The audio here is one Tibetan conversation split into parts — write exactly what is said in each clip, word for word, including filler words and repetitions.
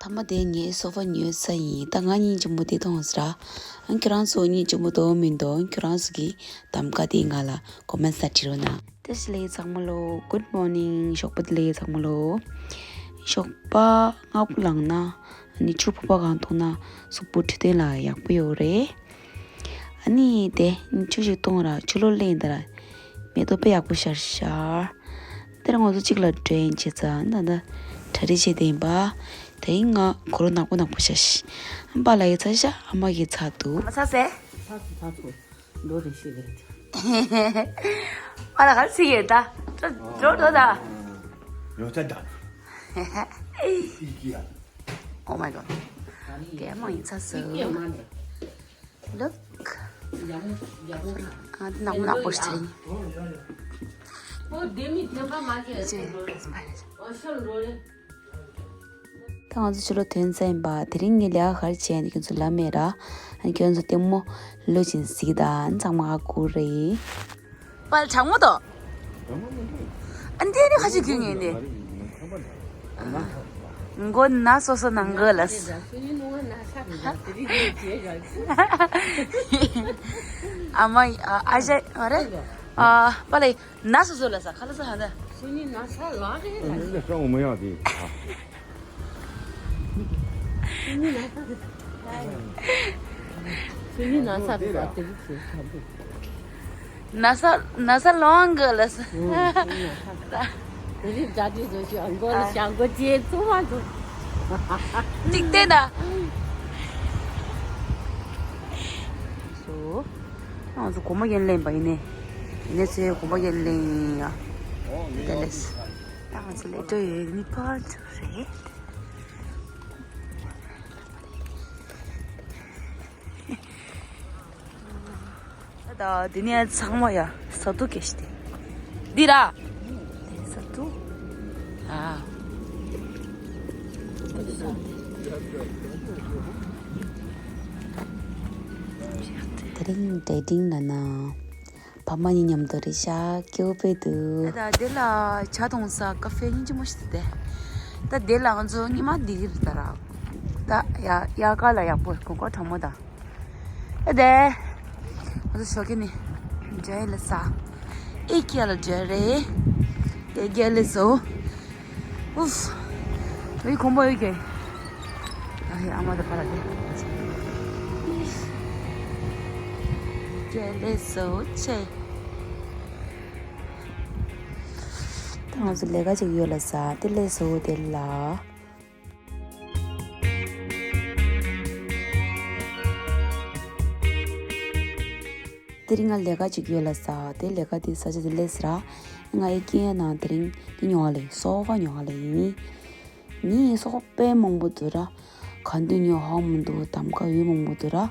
མཐའ་མ་དེ་ངའི་སོ་ཕ་ཉོས་ཚར་ཡིན། ད་ང་སྙིང་རྗེ་མོ་དེ་མཐོང་ཟེར། ཨ་ཁྱོད་རང་ཚོ་སྙིང་རྗེ་མོ་འདུག་མི་འདུག་ཁྱོད་རང་ཚོ་གི་གདམ་ག་དེ་ང་ལ་ཀོ་མེན་ཊི་ནང་བྲིས་རོགས་གནང་། བཀྲ་ཤིས་བདེ་ལེགས་ཚང་མ་ལོ། Good morning། ཞོགས་པ་བདེ་ལེགས་ཚང་མ་ལོ། ཞོགས་པ་སྔ་པོ་ལངས་ན་ཨ་ནི་ཆུ་ཕོར་པ་གང་འཐུང་ན་གཟུགས་པོ་འཕྲོད་བསྟེན་ལ་ཡག་པོ་ཡོད་རེད། ཨ་ནི་དེ་ཆུ་ཞིག་བཏུང་ར་ཆུ་ལོག་ལེན་དེ་ར། མེ་ཏོག་དཔེ་ཡག་པོ་ཤར་ཤར། དེ་ར་ང་ཚོ་གཅིག་ལ་འགྲོ་ཡིན་བྱས་ཙང་ད་ལྟ་གྲ་སྒྲིག་བྱས་བསྡད་ཡིན་པ། དེ་རིང་ང་གུ་རུ་ནག་པོ་ནག་པོ་ཤར་ཤར། ཨ་པ་ལགས་ཀྱི་ཚར་ཤག་ཨ་མ་གི་ཚར་འདུག་ཨ་མ་ཚར་སོང་། ཚར་སོང་ཚར་སོང་། འགྲོ་རེ་ཤི་རེད། པ་ལགས་ག་རེ་ཟེར་གྱི་ཡོད་ད། འགྲོ་འགྲོ་ད། ཡོད་ཚད་ད། ཨི་ཀི་ཡ། Oh my god། རྒྱ་མ་ཡིན་ཚར་སོང་། Look། ཨ་ནག་པོ་ནག་པོ་ཞིག་ཡིན། ད་ང་ཚོ་ཕྱི་ལོགས་ཐོན་ཚར་ཡིན་པ། དེ་རིང་ངས་ལས་ཀ་ག་རེ་བྱས་ཡིན་ཁྱོད་ཚོ་ལབ་མེད་ར། ཨ་ཁྱོད་ཚོ་ལྟད་མོ་ལོས་བྱིན་གཟིགས་དང་། ཚང་མ་ཧ་གོ་རེད། པ་ལགས་གྲང་མོ་དང་། ཨ་འདི་ནི་ཁ་ཅིག་གྱོན་ངེས་ནི། མགོ་ན་སོ་སོ་ནང་གི་ལ། ཨ་མ་ཨ་ཨ་ཞེ་ཨ་རེ། ཨ་པ་ལགས་ན་སོ་སོ་ལ་ས་ཁ་ལ་ས་ཧ་ད། སུ་ནི་ན་ས་ལ་རེ་ལ། ས་འོ་མ་ཡག་དེ། སུ་ནི་ན་ས་རེ་ལ་དེ་རིགས་ཟེར་ཁ་དེ། ན་ས་ན་ས་ལོང་གི་ལ་ས། དེ་རིགས་འདྲ་དེ་བཟོ་ཞིག་མགོ་ལ་ཞང་མགོ་ཅེས་བཙུགས་མ་འདུག་ཏིག་ཏེ་ད། སོ། ང་ཚོ་གོམ་པ་རྒྱག་ལེན་པ་ཡིན་ནས། ཡིན་ནས་ཚེ་གོམ་པ་རྒྱག་ལེན་ཡ། དེ་ལས། ང་ཚོ་ལས་འགྲོ་ཡོད་ནི་ཕར་ཚུར་རེད། ད་དེ་ནས་ཚང་མ་ཡ་ས་དུ་སྐད་ཤི་དེ། འདི་ར། ས་དུ། ཨ། དེ་རིང་ཌེ་ཊིང་ལ་ན། ཕ་མ་གཉིས་མཉམ་དུ་རེད་ཤག་སྐྱིད་པོ་དཔེ་འདུག་ད་དེ་ལ་ཇ་འཐུང་ས་ཀ་ཧྥེ་སྙིང་རྗེ་མོ་ཞིག་འདུག་སྟེ། ད་དེ་ལ་ང་ཚོ་ཉི་མ་འདི་གི་རེད་ད་ར། ད་ཡ་དབྱར་ཁ་ལ་ཡག་པོ་དགོང་དག་གྲང་མོ་ད། ད་དེ་ང་ཚོ་ཞོགས་ཀས་ནི་འཇའ་ཡི་ལ་ས་ཨི་ཀི་ཡ་ལ་འཇའ་རེད། དེ་རྒྱལ་ལ་སོ། ཨུཕ། ཨི་ཁོམ་པ་ཡོད་ཀྱེ། ཨ་ཧེ་ཨ་མ་ད་པ་ར་དེ། རྒྱལ་ལ་སོ་ཆེ། ད་ང་ཚོ་ལས་ཀ་ཅིག་ཡོད་ལ་ས་དེ་ལས་སོ་དེ་ལ། དེ་རིང་ང་ལས་ཀ་ཅིག་ཡོད་ལ་ས་དེ་ལས་ཀ་དེ་ས་ཆ་དེ་ལས་ཟེར་ར། ང་ཨི་ཀི་ཡ་ནང་དེ་རིང་དེ་ཉོ་བ་ལས་སོ་ཕ་ཉོ་བ་ལས་ཡིན། ངའི་སོ་ཕ་དཔེ་མང་པོ་འདུག་ར། ག་འདི་ཉོ་ཧ་མི་འདུག་གདམ་ག་ཡོད་མང་པོ་འདུག་ར།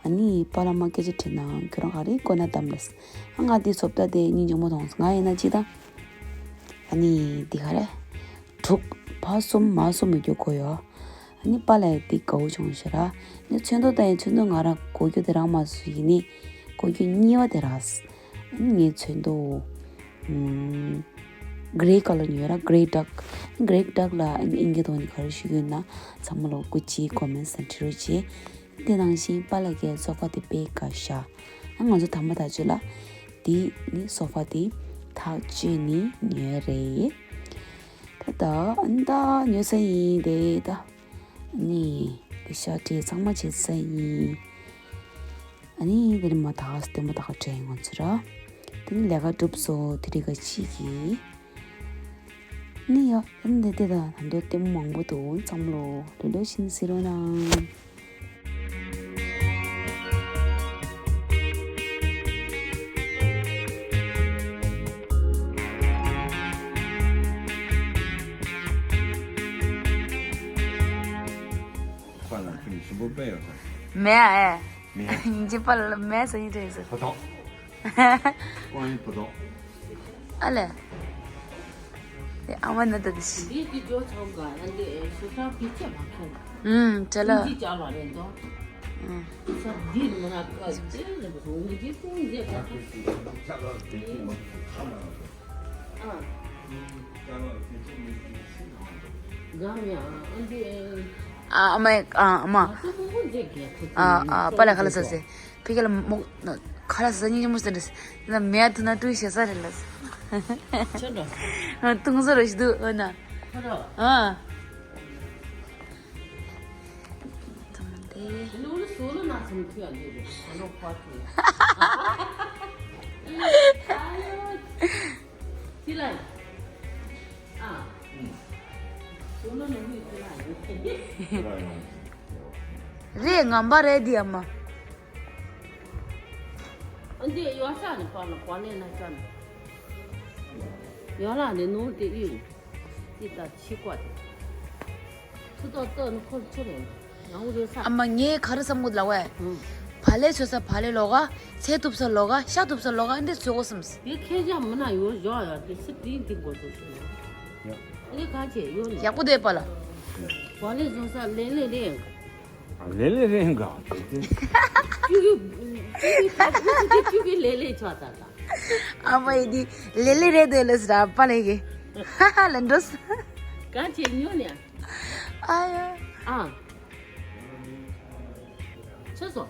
ཨ་ནི་པཱ་ལགས་མ་སྐད་ཆ་དྲིས་ན་ཁྱོད་རང་ག་རེ་དགོས་ན་གདམ་ལས། ཨ་ང་འདི་བཟོ་ལྟ་དེ་སྙིང་རྗེ་མོ་མཐོང་སོང་། ང་ཡིན་ན་ཅི་དང་། ཨ་ནི་འདི་ག་རེ། དྲུག་ཕ་གསུམ་མ་གསུམ་མི་རྒྱུ་དགོས་ཡོད། ཨ་ནི་པཱ་ལགས་འདི་དགའ་བོ་བྱུང་ཤག་ར། ནི་ཚོན་མདོག་ལྟ་ཡིན་ཚོན་མདོག་ང་རང་གོ་རྒྱུ་དེ་རང་མ་བཟོ་ཡིན་ནི། གོ་རྒྱུ་གཉིས་པ་དེ་ར། ཨ་ནི་ངའི་ཚོན་མདོག་ཨུམ། Grey colour་ཉོས་ར། Grey duck། Grey duck་ལ་ཨིན་སྐད་ཐོག་ནས་ག་རེ་ཞུ་གི་ཡོད་ན་ཚང་མ་ལོ་སྐུ་མཁྱེན་ཀོ་མེན་ཊི་ནང་བྲིས་རོགས་བྱེད། དེ་ནང་བཞིན་པཱ་ལགས་ཀྱི་སོ་ཕ་དེ་དཔེ་དགའ་ཤག་ཨ་ང་ཚོ་དམ་པ་ཐག་ཆོད་ལ། དེ་ནི་སོ་ཕ་དེ་ཐག་ཆོད་ནི་ཉོས་རེད། ད་ད་ཨ་ནི་ད་ཉོས་ས་ཡིན་དེ་ད། ཨ་ནི་དེ་ཤ་དེ་ཚང་མ་བྱེད་ས་ཡིན། ཨ་ནི་དེ་ནི་མ་ཐག་ལྟད་མོ་ད་ག་དྲན་ཡོང་ཚུལ་ར། དེ་ནི་ལས་ཀ་གྲུབ་སོང་། དེ་རིང་ག་ཅིག་གི། ནི་ཡ་ཨ་ནི་དེ་དེ་ད་ད་འདོད་ལྟད་མོ་མང་པོ་འདུག་ཚང་མ་ལོ་ལོ་ལོ་ཤིན་སི་རོ་ན། ཁ་ལ་ཁྱིམ་ཞིམ་པོ་དཔེ་ཡོད་ས། མེད་ཨ། མེད། ཡིན་གཅིག་པ་ལ་མེད་ཟེར་ཡིན་དྲན་ཟེར། ཕོ་ཐོག་ཀོང་ཡིན་ཕོ་ཐོག་ཨ་ལས། དེ་ཨ་མ་ན་ད་དེ་ཤི། འདི་འདི་འགྲོ་ཆོག་ག་ཨ་འདི་ཨེ་ཤུ་ཤང་ཕི་ཆེ་མ་ཁྱོད། ཨུམ་ཅ་ལག་འདི་ཅ་ལག་རེད་འདུག་ཨུམ། ས་འདི་མ་ན་ཀ་ཅེ་ལ་བཟུང་གི་ཀུང་ཟེ་ཀ་ཁ། ཨ། གང་ཡང་ཨ་འདི་ཨེ། ཨ་མ། ཨ་མ། ཨ་ཨ་པ་ལ་ཁ་ལ་ས་སེ། ཕི་ཁ་ལ་མོ། ཁ་ལ་ས་སྙིང་རྗེ་མོ་སེ་འདྲ། ན་མེད་དུ་ན་ཀྲུའི་ཤ་ས་རེ་ལ། ཆོ་འགྲོ། ཨ་ཏུང་ཟོ་རོ་ཤི་དུ་ཨ་ན། ཁ་རོ། ཨ། ཏུང་ཏེ། ནུ་ལུ་སུ་ལུ་ན་སུམ་ཐུ་ཡ་ལུ་ལུ་ཁ་ལོ་པ་ཐུ། ཨ་ཡོ། ཐི་ལ། ཨ། སུ་ལུ་ནུ་མི་ཐི་ལ་ཡོ། རེད། ངམ་པ་རེད་དེ་ཨ་མ། ཨ་འདི་ཡོ་ས་ནི་པ་ལ་པ་ལེ་ན་ས་ནི། ཡོ་ལ་ནི་ནུ་དེ་ཡིན། ཅི་ལྟར་ཕྱི་བཀོད་དེ། ཚུ་ཏོག་ཏོག་ནི་ཁོར་ཚུ་རེད། ཡང་རེད་ས། ཨ་མ་ངས་ག་རེ་བསམ་གི་ལ་བས། ཧུམ། བ་ལེ་ཚོ་ས་བ་ལེ་ལོ་ག། ཚེ་ཐུབ་ས་ལོ་ག། ཤ་ཐུབ་ས་ལོ་ག། འདི་ཚོད་གོ་སམ། དེ་ཁྱེད་ཅག་མི་ན་ཡོ་བཞག་ཡ་དེ་སི་དེ་འདི་གོ་ཚོད་ཚོད་ཡ། ཨ་ནི་ག་ཆེ་ཡོ་ནི། ཡག་པོ་དེ་པ་ལ། བ་ལེ་ཚོ་ས་ལེ་ལེ་རེད། ལེ་ལེ་རེད་འགའ། ཅུ་གི་ཅུ་གི་ད་ཁུ་ཅུ་གི་ཅུ་གི་ལེ་ལེ་ཆོག་ད་ད། ཨ་མ་ཡི་དེ་ལེ་ལེ་རེད་དེ་ལེ་སི་ར་པ་ལེ་གི། ཧ་ཧ་ལེ་འགྲོ་ས། ག་ཅེ་ཉོ་ནས། ཨ་ཡ། ཨ། ཆེ་སོ།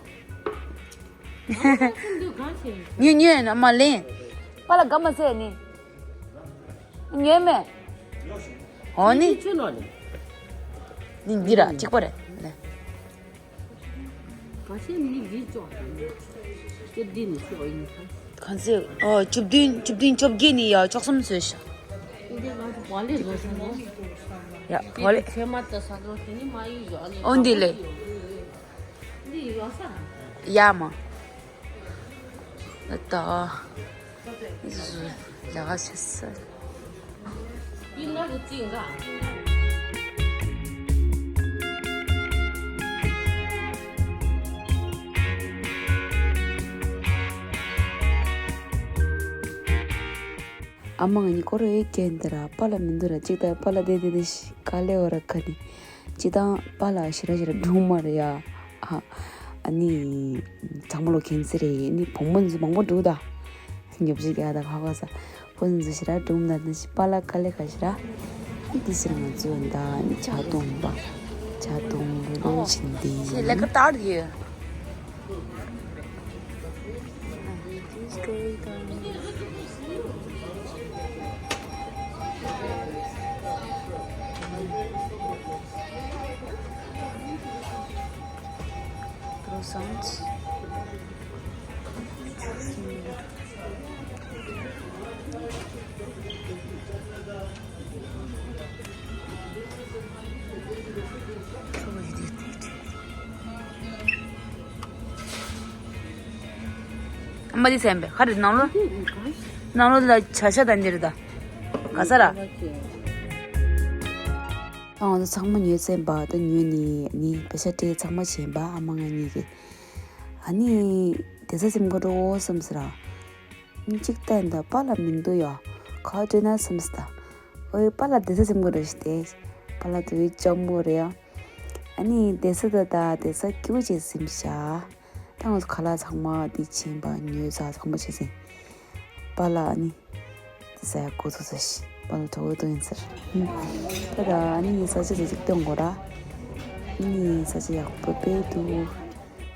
ཉོ་ཉོ་ན་མ་ལེན། པ་ལ་ག་མ་ཟེར་ནི། ཉོས་མེད། འོ་ནི། ཆུ་ནོར་ནི། ནི་འདི་ར་གཅིག་པ་རེད། ལེ། ག་ཤེད་མི་འདི་ཅོག་ཅེ་འདི་ནི་ཅོག་ཡིན་ཁ། གང་ཚེ། ཨོ་བཅུ་བདུན་བཅུ་བདུན་བཅོ་བརྒྱད་ནི་ཡ་ཅོག་གསུམ་བཟོས་ཤག་འདི་ང་ཚོ་བ་ལེ་བཟོ་སོང་ནོ། ཡ་བ་ལེ། ཚེ་མ་ད་ས་ཏོ་དེ་ནི་མ་ཡིན་བཟོ་ཨ་ནི། ཨོ་འདི་ལེ། འདི་ཡོད་ས། ཡ་མ། ད། ལ་ག་ཤེས་ས། ཨ་མ་ང་གཉིས་སྐོར་རེ་སྐྱེལ་འདི་ར་པ་ལ་མི་འདུག་ར། གཅིག་ད་པ་ལ་བསྡད་བསྡད་བསྡད་ཤི་དཀའ་ལས་འོ་ར་ཁ་ནི། སྤྱི་བཏང་པ་ལ་ཞེ་དྲག་ཞེ་དྲག་སྒྲུང་མ་རེད་ཡ། ཨ་ནི། ཚང་མ་ལོ་ཁྱེད་ཚེ་རེད་ནི་བུ་མོ་ཚོ་མང་པོ་འདུག་ད། ཉོབ་ཞིག་ཡ་ད་ཁ་ཁ་ས། བུ་ཚོ་ཞེ་དྲག་སྒྲུང་ད་ནི་ཤི་པ་ལ་དཀའ་ལས་ཁ་ཞེ་དྲག་འདི་ཕྱིར་ང་ཚོ་ད་ནི་ཇ་འཐུང་པ། ཇ་འཐུང་རུ་རུ་བྱིན་ཏེ། See, like a third here. Croissants. མ་དེ་སེམས་པས་ཧ་རེ་ནང་ལོ། ནང་ལོ་ལ་བྱ་ཤ་དང་འདིར་ད། ག་ས་ར། ཨང་ཚང་མ་ཉོས་ཚན་པ་ད་ཉོས་ནི་ནི་པེ་ཤ་སྤྲད་ཚང་མ་བྱས་པ་ཨ་མ་ང་གཉིས་ཀྱིས། ཨ་ནི་དེ་ས་སེམས་ཁོ་འགྲོ་བསམ་སི་ར། གཅིག་བལྟས་འདི་པཱ་ལགས་མི་འདུག་ཡ། ག་བ་འགྲོ་ན་བསམས་ད། ཨོའི་པཱ་ལགས་དེ་ཚོ་སེམས་ཁོ་འགྲོ་ཞིག་སྟེ། པཱ་ལགས་དེ་བས་སྐྱོ་མོ་རེད་ཡ། ཨ་ནི་དེ་ཚོ་ད་ད་དེ་ཚོ་སྐྱིད་པོ་བྱས་སེམས་ཤ། ད་ང་ཚོ་ཁ་ལག་ཚང་མ་དེ་ཕྱིན་པ་ཉོས་ཚ་ཚང་མ་བྱས་སེམས། པཱ་ལགས་ཨ་ནི། དེ་ཚོ་ཡ་འགོ་ཚུགས་ཚ་ཤི། པཱ་ལགས་གྲོགས་པོ་ཏོ་ཡིན་ཟེར། ད་ད་ཨ་ནི་ས་ཆ་དེ་ཅིག་སྟོན་དགོས་ར། ཨ་ནི་ས་ཆ་ཡག་པོ་དཔེ་འདུག་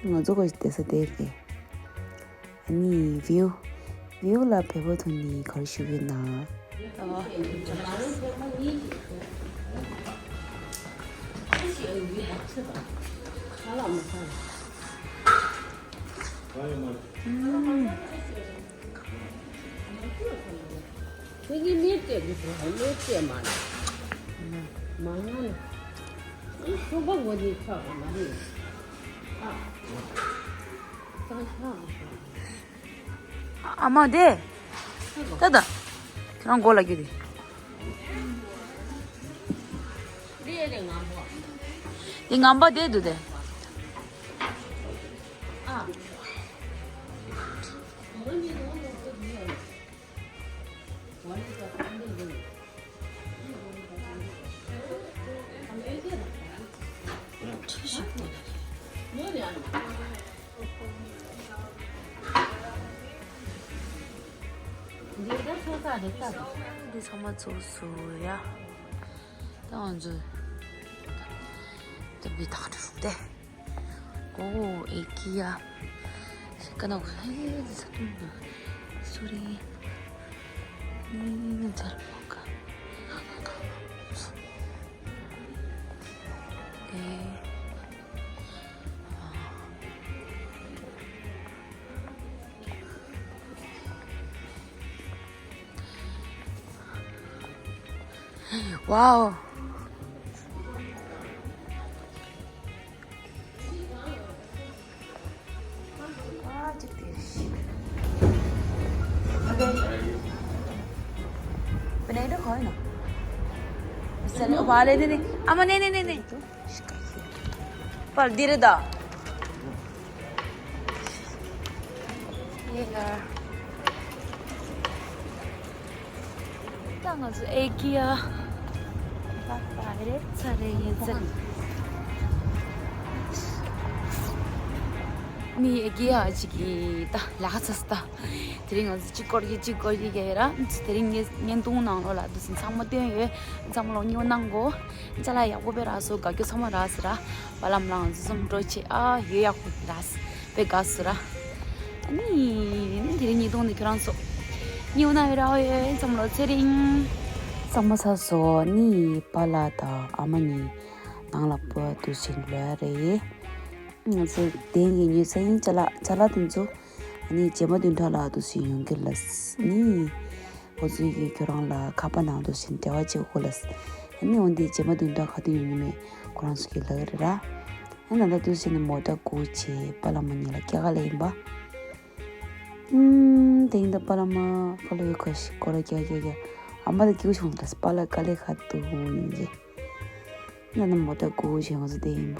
ང་ཚོ་ག་དེ་ཚོ་དེ་རེད། ཨ་ནི་བིའུ། བིའུ་ལ་བོད་པ་ཐོན་ནི་ག་རེ་ཞུ་གི་ཡོད་ན། ཁྱེད་ཀྱིས་མིའི་སྐད་ཀྱི་བོད་མིའི་སྐད་མ་ནི། མ་ང་ནི། ཨི་ཁྱོད་པ་ངོ་ནི་ཆགས་པ་མ་རེད། ཨ། ད་ཆགས་པ། ཨ་མ་དེ། ད་ད། ཁྱེད་རང་མགོ་ལ་རྒྱུ་དེ། དེ་ངམ་པ་དེ་འདུག་དེ། འདི་ཚང་མ་ཚོགས་སུ་ཡ། ད་ང་ཚོ། ད་ འདི་དག་འགྲོ་རུག་སྟེ། ཨོ་ཨེ་ཀི་ཡ། ཤི་ཀ་ན་ཧེ་ཟ་ཏུང་ན། སོ་རི། ནི་ནི་ཛར་མོ་ཀ། ཨེ། Wow. Banaina koi na. Sale wale ne ne. Ama ne ne ne ne. Par dire da. Yeah. ད་ང་ཚོ་ཨེ་ཀི་ཡ། པ་པ་རེད་ཚ་རེད་ཡིན་ཚ། མི་ཨེ་ཀི་ཡ་ཅིག་གིས་ད་ལག་ཚ་སི་ད། དེ་རིང་ང་ཚོ་གཅིག་སྐོར་གྱི་གཅིག་སྐོར་གྱི་རྒྱ་ཡོད་ར། དེ་རིང་ངས་བརྙན་ཐུང་ནང་ལོགས་ལ་འདུག་སེ་ཚང་མ་བཏོན་ཡོད། ཚང་མ་ལོག་ཉིའུ་གནང་གོ། ཅ་ལག་ཡག་པོ་དཔེ་རག་སོང་། དགའ་སྐྱོ་ཚང་མ་རག་སོང་ར། པ་ལམ་ལ་ང་ཚོ་ཚང་མ་འགྲོ་ཆེ། ཨ་ཡོད་ཡག་པོ་རག་སོང་། དཔེ་དགའ་སོང་ར། ཨ་ནི་དེ་རིང་ཉིས་སྟོང་ནི་ཁྱོད་རང་ཚོ་ཉིའུ་གནང་བའི་ར་ཡོད། ཚང་མ་ལོག་ཚེ་རིང་། ཚང་མ་ཚར་སོང་། ནི་པ་ལགས་དང་ཨ་མ་གཉིས་ནང་ལ་བུ་དུ་ཞིག་ལོས་རེད། ང་ཚོ་གདན་གྱི་ཉོས་ཚེ་ཡིན་ཅ་ལག་ཅ་ལག་དེ་ཚོ། ཨ་ནི་རྗེས་མ་བདུན་ཕྲག་ལ་དུ་ཞིག་ཡོང་གི་ལ། ནི། ཁོ་ཚོས་ཀྱིས་ཁྱོད་རང་ལ་ཁ་པར་ནང་དུ་ཞིག་འབྲེལ་བ་བྱེད་དགོས་ལ། ཨ་ནི་འོན་ཏེ་རྗེས་མ་བདུན་ཕྲག་ག་དུས་ཡོང་གི་མེད་ཁོ་རང་ཚོ་གིས་ལབ་ཀྱི་རེད་ར། ཨ་ནི་ད་ལྟ་དུ་ཞིག་ནི་མོ་ཊ་སྒུག་བྱས་པ་ལ་མ་ཉིད་ལ་སྐྱེལ་ག་ལ་ཡིན་པ། ཨུམ། དེ་ཡིན་ད་པ་ལ་མ་ཁ་ལོ་ཡོད་ཁ་ཞིག་སྐོར་ར་རྒྱག་རྒྱག་རྒྱག་ཨ་མ་ད་སྐྱིད་པོ་བྱུང་ད་པ་ལ་དཀའ་ལས་ཁག་འདུག་ཡིན་གྱི། ང་ནི་མོ་ཊ་སྒུག་བྱས་ང་ཚོ་དེ་ཡིན་པ།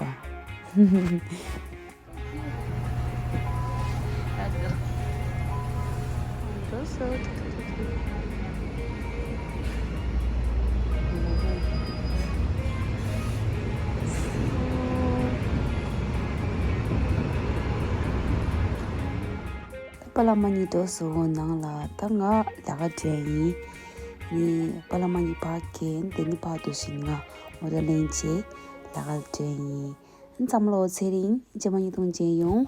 པ་ལ་མ་གཉིས་འགྲོ་སོང་ནང་ལ། ད་ང་ལས་ཀ་འགྲོ་ཡིན། ནི་པ་ལ་མ་གཉིས་ཕར་འཁྱེར། དེ་ནི་ཕར་འགྲོ་བཞིན་ང་མོ་ཊ་ལེན་བྱས་ལས་ཀ་འགྲོ་ཡིན། ཚང་མ་ལོ་ཚེ་རིང་། རྗེས་མ་ཉིས་སྟོང་མཇལ་ཡོང་།